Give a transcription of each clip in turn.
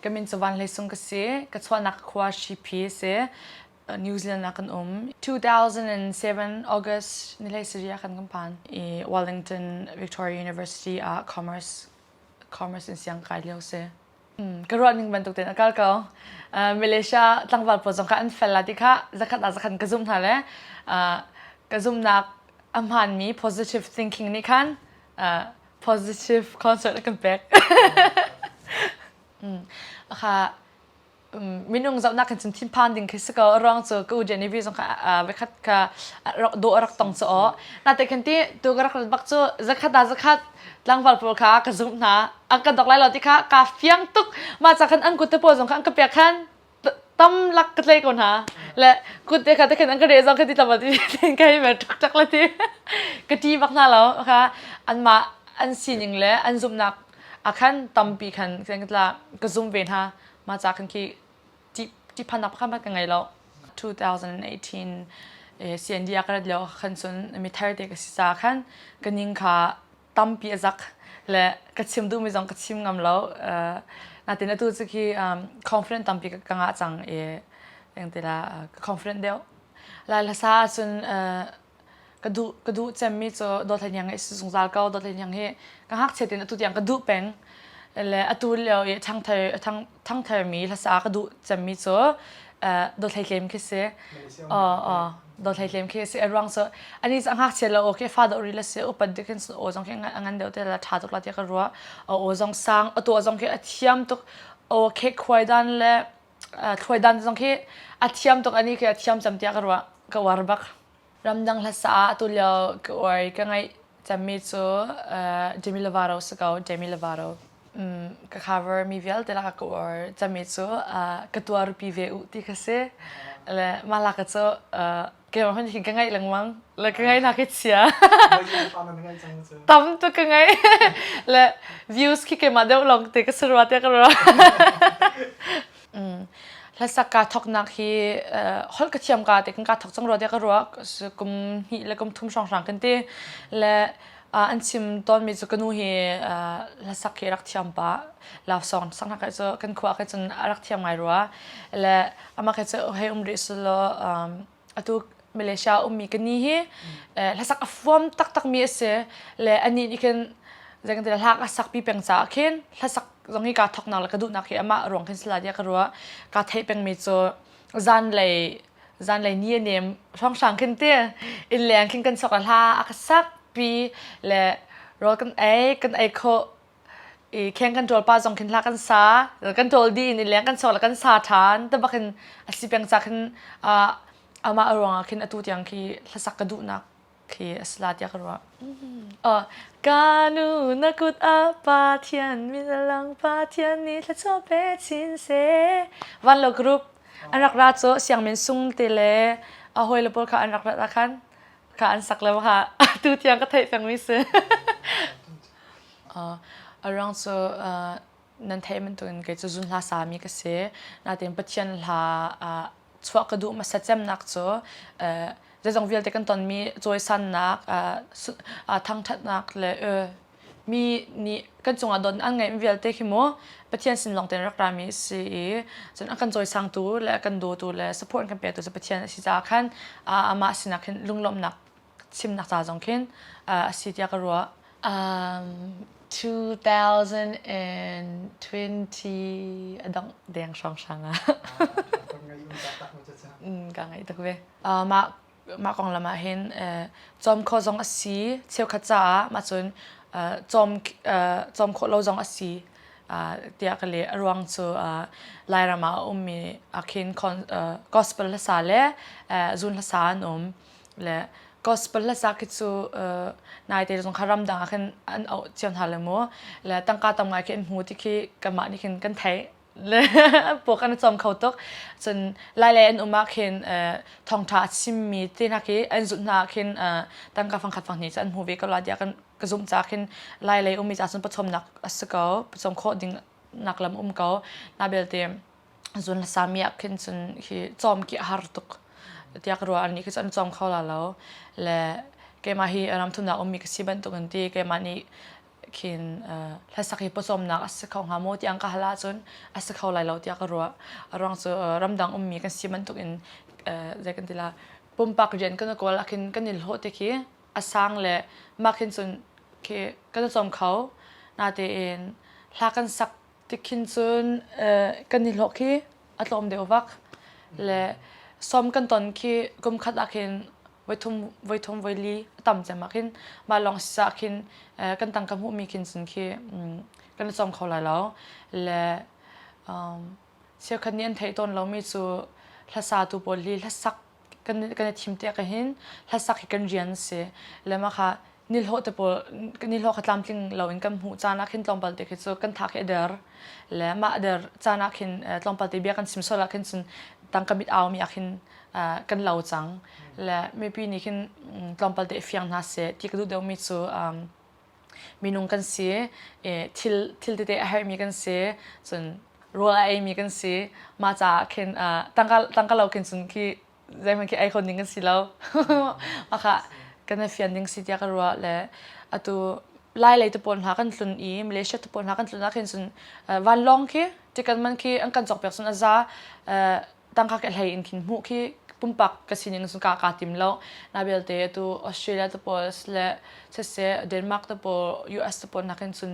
Ka min cu Van Hlei Sung ka si. Ka chuahnak khua Hripi a si. New Zealand ah kan um. 2007 August ni hlei sarih ah khan kan phan i Wellington Victoria University ah commerce commerce in siang kai lio si. Ka ruah ning bantuk tein a kal ko. Malaysia tlangval pawl zong kha an fel la ti kha zakhat ah zakhat ka zumh hna le ka zumhnak a hmaanmi positive thinking nih khan positive concert a kan pek. Kha minung zohnak kan cun thinphan ding khi si ko ruang cu ka u Genevieve zong kha vekhat kha dawh a rak tong cu aw nate khan ti tu ka rak rat bak cu zakhat ah zakhat tlangval pawl kha ka zumh hna an ka dok lai lo ti kha ka fiang tuk mah ca khan an kut te pawl zong kha an ka pek khan tam lak ka tlei ko hna le kut te kha te khan an ka re zong kha ti tlama ti ka hi mer tuk tak la ti ka ti bak hna lo kha anmah an sining le an zumhnak akhan tampi khan ka zum ve hna mah ca khan khi ṭihphannak pakhat hmanh ka ngei lo. 2018 CND ah ka rat lio khan cun mi thar te ka si ca khan ka ning kha tampi a zak le ka chim duhmi zong ka chim ngam lo. Natin atu cu khi confident tampi ka ngah cang i engtila ka confident deuh. Lai hlasa ahcun ka duh ka duh cemmi cu Dawt Hlei Hniang hi si zungzal ko. Dawt Hlei Hniang hi ka ngakchiat in atu tiang ka duh peng. Le atu lio i ṭhangthar ṭhangtharmi hlasa ka duh cemmi cu Dawt Hlei Tlem khi si. Aw aw Dawt Hlei Tlem khi si. A ruang cu ani cu a ngakchia lo aw khi fa deuh rih le si upat deuh khin aw zong khi a ngan deuh te la ṭha tuk la tiah ka ruah. A aw zong sang a tuah zong khi a thiam tuk. Aw khek khuai dan le thluai dan zong khi a thiam tuk ani khi a thiam cem tiah ka ruah. Ka uar bak. Ramdang hlasa ah atu lio ka uar i ka ngaih cemmi cu Demi Lovato si ko, Demi Lovato. Ka cover mi vialte lakah ka uar cemmi cu ka tuarpi ve u ti kha si. Le mah lak cu keimah hmanh hin ka ngaih lengmang. Le ka ngaihnak hi chia. Tam tuk ka ngaih. Le views khi keimah deuh lawng te ka si rua tiah ka ruah. Hlasak kaa thawknak hi holh ka thiam ka te kan kaa thawk cang rua tiah ka ruah. Kum hnih le kum thum hrawnghrang kan ti. Le an chim tawnmi cu ka nu hi hlasak hi a rak thiam pah. Love song sak hna cu kan khua ah cun a rak thiam ngai rua. Le amah khi cu hei um rih selaw atu Malaysia ummi ka ni hi hlasak a fuam taktakmi a si le anih nih khin zei kan hla ka sakpi peng caah khin hlasak zong hi kaa thoknak le ka duhnak hi amah ruang khin sila tiah ka ruah kaa theih pengmi cu zanlei zanlei ni a nem hrawnghrang khin ti inn leng khin kan sok hla a ka sakpi le rawl kan ei kan ei khawh i kheng kan ṭawl pa zong khin hla kan sa kan ṭawl dih in i leng kan sok le kan sa ṭhan te bak in a si peng ca khin amah ruangah khin atu tiang khi hlasak ka duhnak khi a si la tiah ka ruah. Oh, ka nu na kut a Pathian min lang Pathian nih thluachuah pe chin seh. Van Lo Group an rak ra cu Siangmin Sung te le a hawi le pawl kha an rak rat ah khan kha an sak le kha tu tiang ka theih pengmi si. A ruang cu nan theih bantukin kei cu zun hla sami ka si. Nain Pathian hla chuah ka duh hmasa cemnak cu zeizong vialte kan tonmi cawisannak, thangṭhatnak le mi nih kan cungah dawtnak an ngeihmi vialte khi mu Pathian sin lawng tein rak rami a si i cun a kan cawisangtu le a kan dawtu le support an kan pektu cu Pathian a si caah khan amah sinah khin lunglawmhnak chimnak ca zong khin a si tiah ka ruah. 2020 a dongh deng hrawnghrang ah. Ka ngaih tuk ve. Mah mah konglam ah hin cawm khawh zong a si cheukhat caah mah cun cawm cawm khawh lo zong a si tiah ka leh. A ruang cu Lairam ah a ummi ah khin gospel hlasa le zun hlasa an um. Le gospel hlasa khi cu naite zong kha ramdang ah khin an auh cio hna le mu. Le tangka tam ngai khi an hmu ti khi kanmah nih khin kan theih. Le puak an i cawm kho tuk. Cun Lailei an um ah khin thawngṭha a chimmi te hna khi an zulh hna ah khin tangka fangkhat fanghnih cu an hmu ve ko la tiah kan ka zumh caah khin Lailei ummi caah cun pawcawmnak a si ko. Pawcawm khawh ding nak lam um ko. Na belte zun hlasami ah khin cun hi cawm khi a har tuk tiah ka ruah. Annih khi cu an cawm kho la lo. Le keimah hi ram thumnak ummi ka si bantuk in ti keimah nih khin hlasak hi pawcawmnak a si kho hnga maw tiang ka hal ahcun a si kho lai lo tiah ka ruah. A ruang cu ramdang ummi kan si bantuk in zei kan ti la pumpak rian kan i kawl ah khin kan i hlawh te khi a sang le mah khin cun khi kan i cawm kho. Natein hla kan sak tik khin cun kan i hlawh khi a tlawm deuh vak le sawm kan ton khi kum khat ah khin voithum voithum voili a tam cem ah khin mah lawng si ah khin kan tangka hmuhmi khin cun khi kan i cawm kho lai lo le cheukhat nih an theih tawn lomi cu hlasatu pawl hi hlasak kan kan i thim tiah ka hin hlasak hi kan rian a si le mah kha nihlawh te pawl nihlawh kha tlamtling loin kan hmuh caan ah khin tlawmpal te khi cu kan thak hi a der le mah a der caan ah khin tlawmpal te bia kan chim sual ah khin cun tangka mit au mi ah khin kan lo cang le mipi nih khin tlawmpal te i fiang hna seh ti ka duh deuhmi cu minung kan si thil thil tete a herhmi kan si cun rawl a eimi kan si mah caah khin tangka tangka lo khin cun khi zeihmanh khi ei kho ding kan si lo mah kha kan i fian ding si tiah ka ruah le atu lai lei te pawl hna kan tlun i Malaysia te pawl hna kan tlun ah khin cun vanlawng khi ticket man khi an kan cawk piak cun a za tangka ke hlei in khin hmuh khi pumpak ka sining cun ka ka tim lo na belte atu Australia te pawl le siseh Denmark te pawl US te pawl nakin cun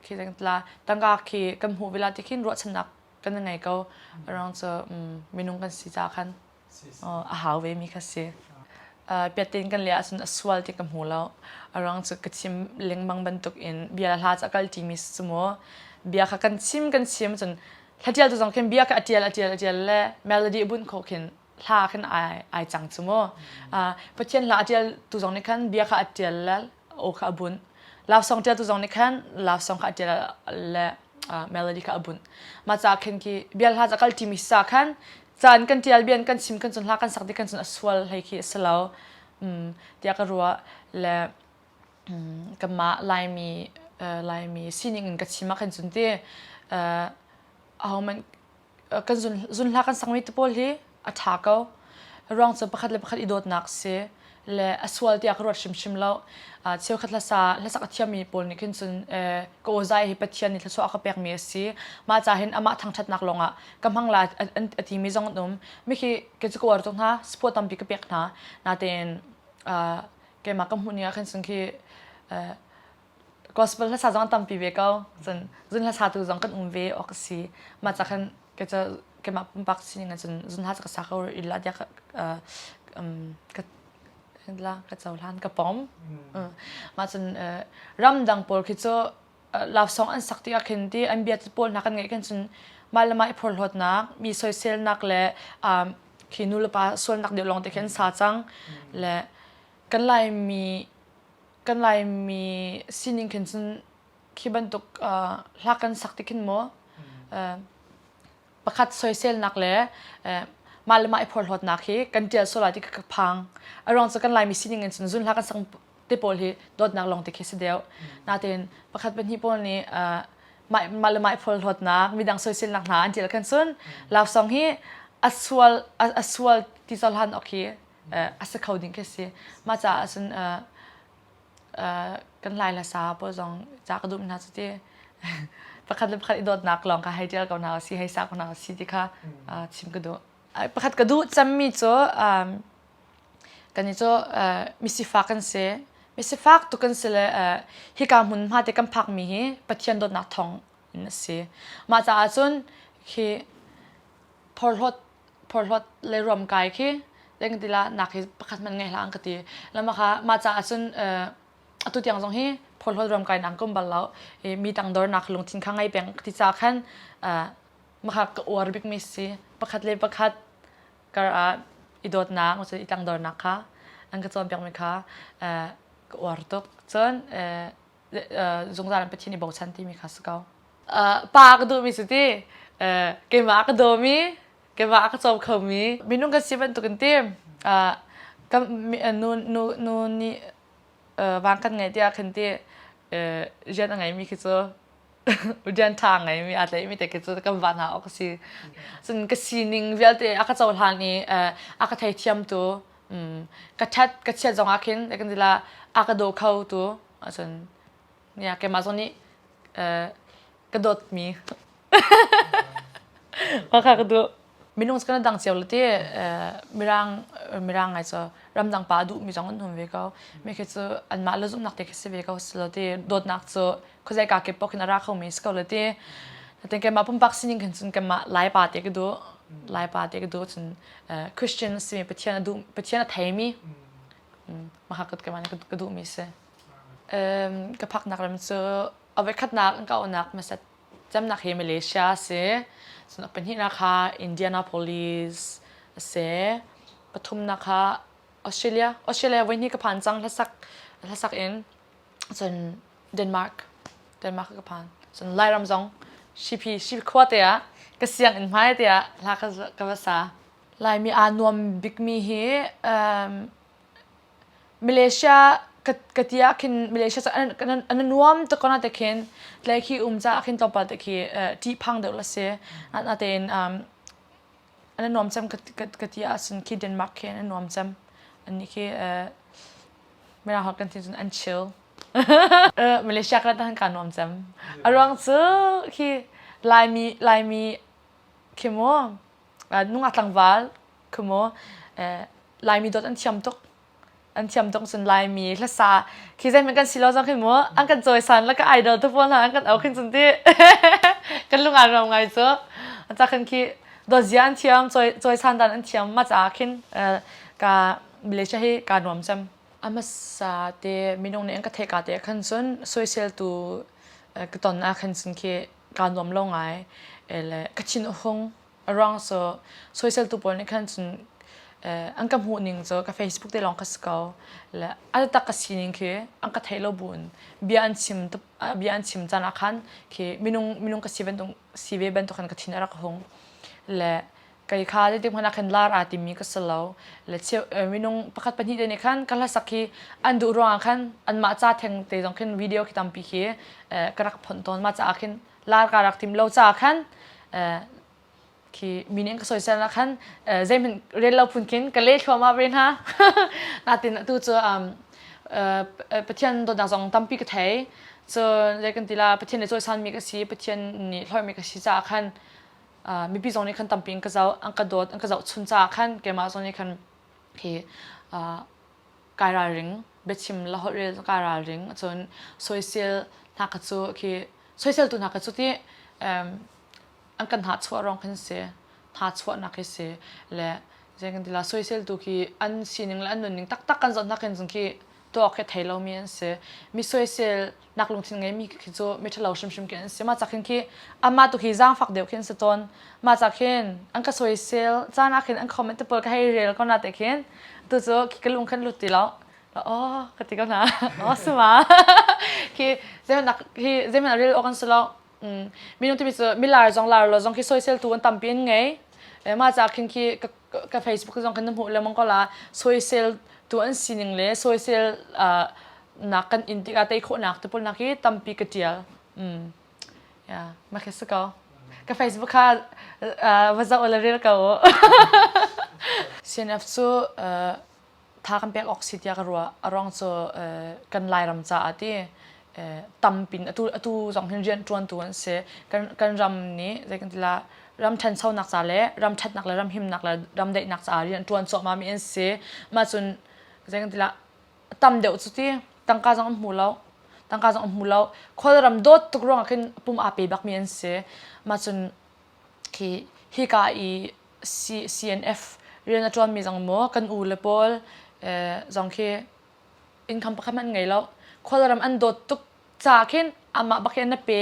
khi tla tangka khi kan hmuh vela ti khin ruahchannak kan ngei ko around cu minung kan si ca khan a hau ve mi kha si piatin kan le ahcun a sual ti ka hmu lo around cu ka chim lengmang bantuk in bia hla ca kal ti mi cu mu bia kha kan chim kan chim cun hla tial tu zong khin bia kha a tial a tial a tial le melody a bunh kho khin hla khin ai ai cang cu mu pathian hla a tial tu zong nih khan bia kha a tial le aw kha a bunh love song tial tu zong nih khan love song kha a tial le melody kha a bunh mah ca khin khi bia hla ca kal timi sa khan caan kan tial bian kan chim kan cun hla kan sak ti kan cun a sual hlei khi a si lo tiah ka ruah le kanmah laimi laimi sining in ka chim ah khan cun ti ahohmanh kan zunhla kan sakmi te pawl hi a ṭha ko. Ruang cu pakhat le pakhat i dawtnak si le a sual tiah ka ruat hrimhrim lo. Cheukhat hlasa hlasak a thiammi pawl nih khin cun ka aw zai hi Pathian nih thluachuah a ka pekmi a si. Mah ca hin amah thangṭhatnak lawngah ka hmang la a timi zong an um. Mikhi kei cu ka uar tuk hna, support tampi ka pek hna. Natein keimah ka hmuh ning ah khin cun khi gospel hlasa zong an tampi ve ko cun zun hlasa tu zong kan um ve awk a si mah ca khan ke ca keimah pumpak sining ah cun zun hla ca ka sa ko illa tiah ka ka la ka cohlan ka pom mah cun ramdang pawl khi cu love song an sak tikah khin ti an bia pawl hna kan ngeih khin cun mah le mah i phorhlawtnak mi soiselnak le khi nu le pa sualnak deuh lawng te khi an sa cang le kan laimi kan Laimi sining khin cun khi bantuk hla kan sak ti khin maw pakhat soiselnak le mah le mah i phorhlawtnak hi kan ṭial sual lai ti ka phang. A ruang cu kan Laimi sining in cun zun hla kan sak te pawl hi dawtnak lawng te khi si deuh. Natein pakhat pahnih pawl nih mah le mah i phorhlawtnak midang soiselnak hna an ṭial khan cun love song hi a sual a sual ti cohlan awk hi a si kho ding khi si. Mah caah cun kan lai le sa pawl zong ca ka duh hna cu ti pakhat le pakhat i dawtnak lawng kha hei ṭial ko hna si hei sa ko hna si ti kha chim ka duh. Pakhat ka duh cemmi cu kan i cu misifak kan si. Misifak tuk kan si le hika hmun hma te kan phakmi hi Pathian dawtnak thawng in a si. Mah caah cun khi phorhlawt phorhlawt le ruamkai khi leng ti la nak hi pakhat hmanh ngei hlah an ka ti lama kha mah caah cun atu tiang zong hi phorhlawt ruamkai nang kum bal lo i mi tangdor nak lungthin kha ngei peng ti ca khan maka ka uar bik mi si pakhat le pakhat kar ah i dawtnak i tangdornak kha an ka cawnpiak mi kha ka uar tuk cun zungzal in Pathian i bochan timi kha si ko. Pa ka duhmi si ti keimah ka dawmi keimah a ka cawm khomi minung kan si bantukin ti kan nu nu nu nih vang kan ngeih tiah khin ti rian a ngeimi khi cu rian ṭha a ngeimi aa tlaihmi te khi cu kan van hna awk a si. Cun ka sining vialte a ka cohlan i a ka theithiamtu ka ṭhat ka chiat zongah khin kan ti la a ka daw kho tu ahcun. Ya keimah zong nih ka dawtmi Mah kha ka duh. Minung cu kan i dang cio le ti mirang mirang ngai cu ramdang pa a duhmi zong an um ve ko. Mi khi cu anmah le zumhnak te khi si ve ko si lo ti dawtnak cu khuazei ka kip paoh khin a ra khomi si ko le ti. Natin keimah pumpak sining khin cun keimah Laipa te ka duh. Laipa te ka duh cun Christian a simi Pathian a duh Pathian a theimi mah kha keimah nih ka duhmi si. Ka phaknak ram cu a voikhatnak an ka auhnak hmasat cemnak hi Malaysia a si. Cun a pahnihnak kha Indianapolis a si. Pathumnak kha Australia. Australia voihnih ka phan cang hlasak hlasak in. Cun Denmark. Denmark ka phan. Cun Lairam zong Shipi Shipi khua te ah ka sianginn hmai te ah hla ka ka va sa. Laimi aa nuam bikmi hi um, Malaysia ka ti ah khin Malaysia cu an nuam tuk ko na te khin tlai khi um caah khin tlawmpal te khi ṭihphang deuh la si. Natein an nuam cem ka ti ahcun khi Denmark khi an nuam cem. Annih khi Mirang holh kan ti cun an chill. Malaysia ka rat kaa nuam cem. A ruang cu khi Laimi Laimi khi mu nungak tlangval khi mu Laimi dawt an thiam tuk. An thiam tuk cun Laimi hlasa khi zeihmanh kan si lo zong khi mu an kan cawisan le ka idol te pawl hna an kan au khin cun ti kan lung aa nuam ngai cu. Ca khan khi dawt zia an thiam cawisan dan an thiam ma caah khin ka Malaysia hi kaa nuam cem. A hmasa te minung nih an ka theih ka te khan cun soiseltu ka ton ah khan cun khi kaa nuam lo ngai. Le ka thin a hung. A ruang cu soiseltu pawl nih khan cun an ka hmuh ning cu ka Facebook te lawng ka si ko. Le a taktak ka sining khi an ka theih lo buin bia an chim bia an chim caan ah khan khi minung minung ka si bantuk si ve bantuk khan ka thin a rak hung. Le kei kha zeitik hmanh ah khan lar aa timmi ka si lo. Le cheu minung pakhat pahnih te nih khan ka hlasak hi an duh ruangah khan anmah ca theng te zong khin video khi tampi khi ka rak phonh tawn. Mah caah khin lar kaa rak tim lo caah khan khi mi nih an ka soisel ah khan zeihmanh rel lo phun khin ka le thluahmah ve hna. Natin atu cu Pathian dawtnak zong tampi ka thei. Cun zei kan ti la Pathian nih cawisanmi ka si, Pathian nih hlorhmi ka si caah khan mipi zong nih khan tampi in ka zoh, an ka dawt, an ka zohchun caah khan keimah zong nih khan hi kai ralring biachim la holh rel kai ralring cun soisel hna kha cu khi soiseltu hna kha cu ti an kan hnahchuah ruang khin si hnachuahnak hi si le zei kan ti la soiseltu khi an sining le an nunning taktak kan zoh hna khin cun khi tuak khi thei lomi an si mi soisel nak lungthin ngeimi khi cu mi ṭhalo hrimhrim khi an si mah cak hin khi amah tu khi zaangfak deuh khi an si tawn mah cak hin an ka soisel caan ah khin an comment te pawl ka hei rel ko na te khin tu cu khi ka lung khan lut ti lo oh ka ti ko hna oh suma khi zeiman hi zeiman rel awk an si lo minung timi cu milar zong lar lo zong khi soisel tu an tampi an ngei mah ca khin khi ka ka Facebook zong khin na hmuh lengmang ko la soisel tu an sining le soisel nak kan in tikah tei khawhnak te pawl nak hi tampi ka tial mm yeah mah khi si ko ka Facebook kha va zoh la rel ko CNF cu tha kan pek awk si tiah ka ruah a ruang cu kan Lairam caah ti tampin atu atu zong hin rian ṭuantu an si kan kan ram nih zei kan ti la ram ṭhanchonak ca le ram ṭhatnak le ram himnak le ram daihnak caah rian ṭuan cuahmah mi an si mah cun zei kan ti la tam deuh cu ti tangka zong an hmu lo tangka zong an hmu lo khualram dawt tuk ruangah khin pum aa pe bak mi an si mah cun khi hika i CNF rian a ṭuanmi zong maw kan u le pawl zong khi income pakhat hmanh an ngei lo. Khualram an dawt tuk caah khin amah bak hi an pe.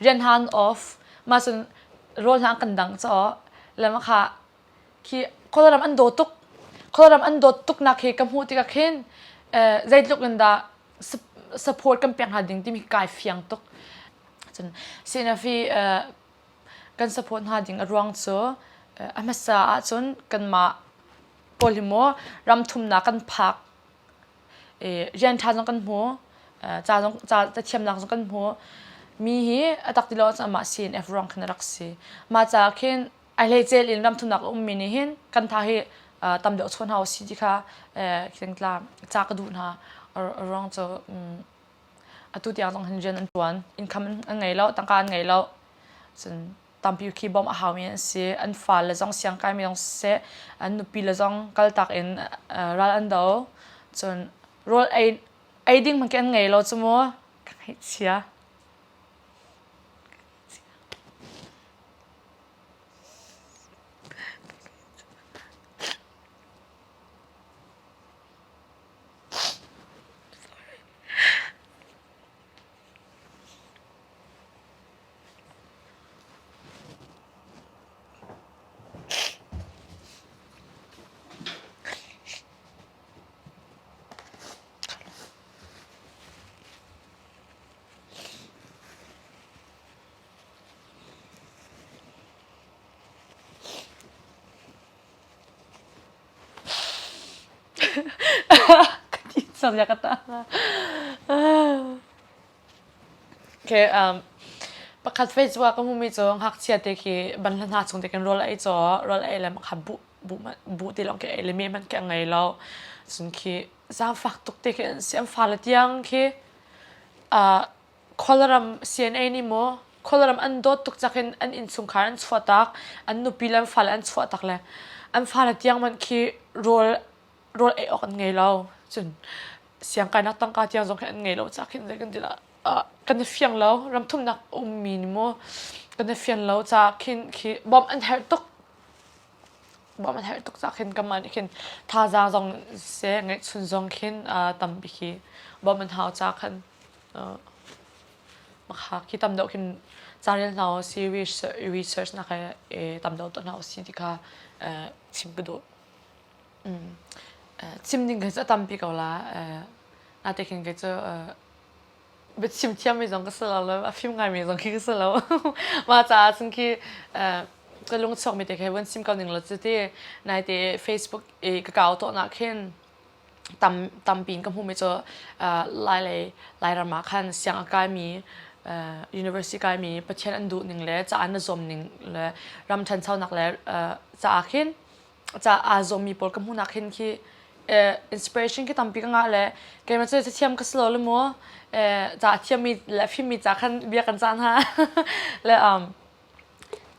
Rian hna an off. Mah cun rawl hna an kan dangh caw. Le mah kha khi khualram an dawt tuk. Khualram an dawt tuk nak hi ka hmuh tikah khin zeitluk in dah support kan pek hna ding timi kai fiang tuk. Cun CNF hi kan support hna ding a ruang cu a hmasa ahcun kanmah pawl hi maw ram thumnak kan phak rian ṭha zong kan hmu ca zong ca cathiamnak zong kan hmu mi hi a tak ti lo ahcun amah CNF ruang khin a rak si mah caah khin a hleicel in ram thumnak a ummi nih hin kan tha hi tam deuh chawn hau si ti kha tla ca ka duh hna a ruang cu. Atu tiang zong hin rian an ṭuan. Income an ngei lo, tangka an ngei lo. Cun tampi khi bawmh a haumi an si. An fale zong siangkaimi zong siseh, an nupi le zong kaltak in ral an do. Cun rawl ei ei ding hmanh khi an ngei lo cu mu. Ka ngaihchia. Okay, um, pakhat Facebook ah ka hmuhmi cu ngakchia te khi banhla hna chung te khin rawl a ei caw, rawl a ei le kha buh buh buh ti lawng khi ei le me hmanh khi a ngei lo. Cun khi zaangfak tuk te khi an si, an fale tiang khi uh, Kawlram CNA nih maw Kawlram an dawt tuk cak in an innchungkhar an chuahtak, an nupi le an fale an chuahtak le an fale tiang hmanh khi rawl rawl ei awk an ngei lo. Cun siangkainak tangka tiang zong khi an ngei lo cak hin zei kan ti lah kan i fiang lo ramthumnak ummi nih maw kan i fian lo caah khin khi bawmh an herh tuk bawmh an herh tuk caah khin kanmah nih khin thazaang zong seh ngeihchun zong khin tampi khi bawmh an hau caah khan Makha khi tam deuh khin ca rel hna usih, research nak he tam deuh tuah hna usih ti kha chim ka duh. Chim ding khi cu a tampi ko la. Nate khin kei cu biachim thiammi zong ka si lo le a fim ngaimi zong khi ka si lo. Mah caah cun khi ka lung chuakmi te khi vun chim ko ning law cu ti naite Facebook i ka kau tawhnak khin tam tampi in ka hmuhmi cu Lailei Lairam ah khan siang a kaimi university kaimi Pathian an duh ning le ca an i zuam ning le ram ṭhanchonak le caah khin ca aa zuammi pawl ka hmuhnak hin khi inspiration khi tampi ka ngah le keimah cu cathiam ka si lo le mu ca a thiammi le fimmi ca khan bia kan cah hna le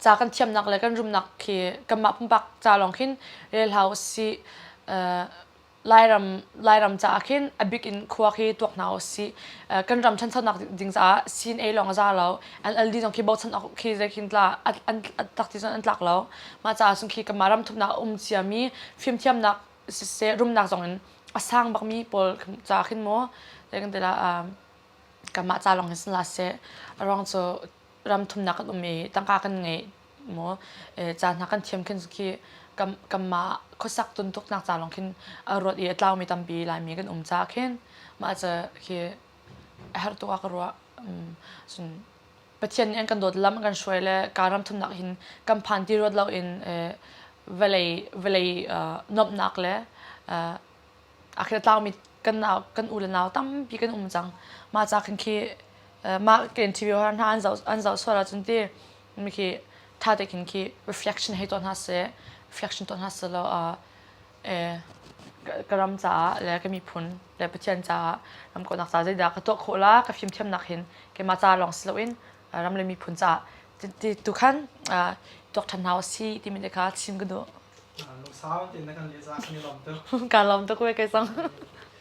ca kan thiamnak le kan rumnak khi kanmah pumpak ca lawng khin rel hau usih. Lairam Lairam caah khin a bik in khua khi tuak hna usih. Kan ram ṭhanchonak ding caah CNA lawng a za lo. NLD zong khi bochan awk khi zei khin tla an tak ti cun an tlak lo. Mah caah cun khi kanmah ram thumnak a um ciami fimthiamnak siseh rumnak zong in a sang bakmi pawl caah khin maw zei kan ti la kanmah ca lawng hin sin la seh. A ruang cu ram thumnak kan um i tangka kan ngei maw ca hna kan thiam khin khi kanmah khuasak tuntuknak ca lawng khin a ruat i a tlaumi tampi Laimi kan um caah khin mah cu khi a herh tuk ah ka ruah. Cun Pathian nih an kan dawt lam an kan hruai le ka ram thumnak hin kan phan ti ruat loin vawlei vawlei nuamhnak le a khi a tlaumi kan nau kan u le nau tampi kan um cang. Mah ca khin khi mah kan TV hna an zoh an zoh sual ahcun ti mi khi ṭha te khin khi reflection hei tuah hna seh reflection tuah hna seh law ka ram caah le ka miphun le Pathian caah ram kawhnak caah zeidah ka tuah khawh la ka fimthiamnak hin keimah ca lawng si loin ram le miphun caah ti tu khan tuak ṭhan hna usih timi te kha chim ka duh. Lungsau tein na kan leh caah kan i lawm tuk. Kaa lawm tuk ve kei zong.